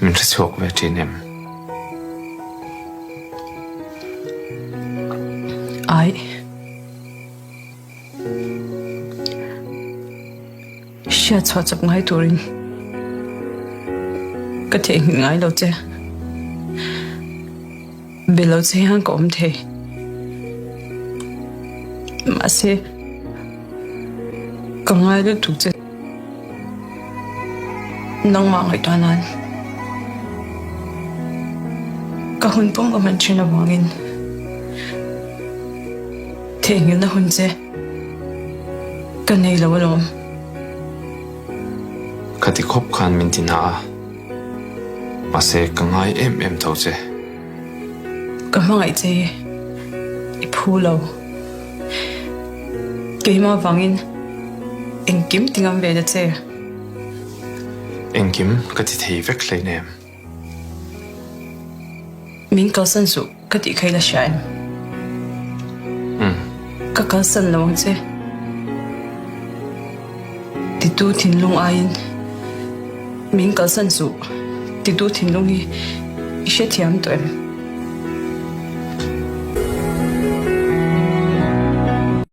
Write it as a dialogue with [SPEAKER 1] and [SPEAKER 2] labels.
[SPEAKER 1] Min hre chhuak ve thin em?
[SPEAKER 2] Ai. Hriat chhuah chawp ngai turin ka theihnghilh ngai lo che. Be lo che hian ka awm thei. Mahse, ka ngai lutuk che. Nangmah ngaihtuah nan ka hun pawm ka hman thin avangin theihnghilhna hun che ka nei lo alawm.
[SPEAKER 1] Ka ti khawp khan min ti na a, mahse ka ngai em em tho che.
[SPEAKER 2] Ka hmangaih che i, i phu lo. Keimah vangin engkim ti ngam ve ta che.
[SPEAKER 1] Engkim ka ti thei vek hleinem.
[SPEAKER 2] Min kalsan suh ka tih kha i la hria em?
[SPEAKER 1] Umm.
[SPEAKER 2] Ka kalsan lo ang che. Titu thinlung aiin min kalsan suh titu thinlung hi i hrethiam tawh em?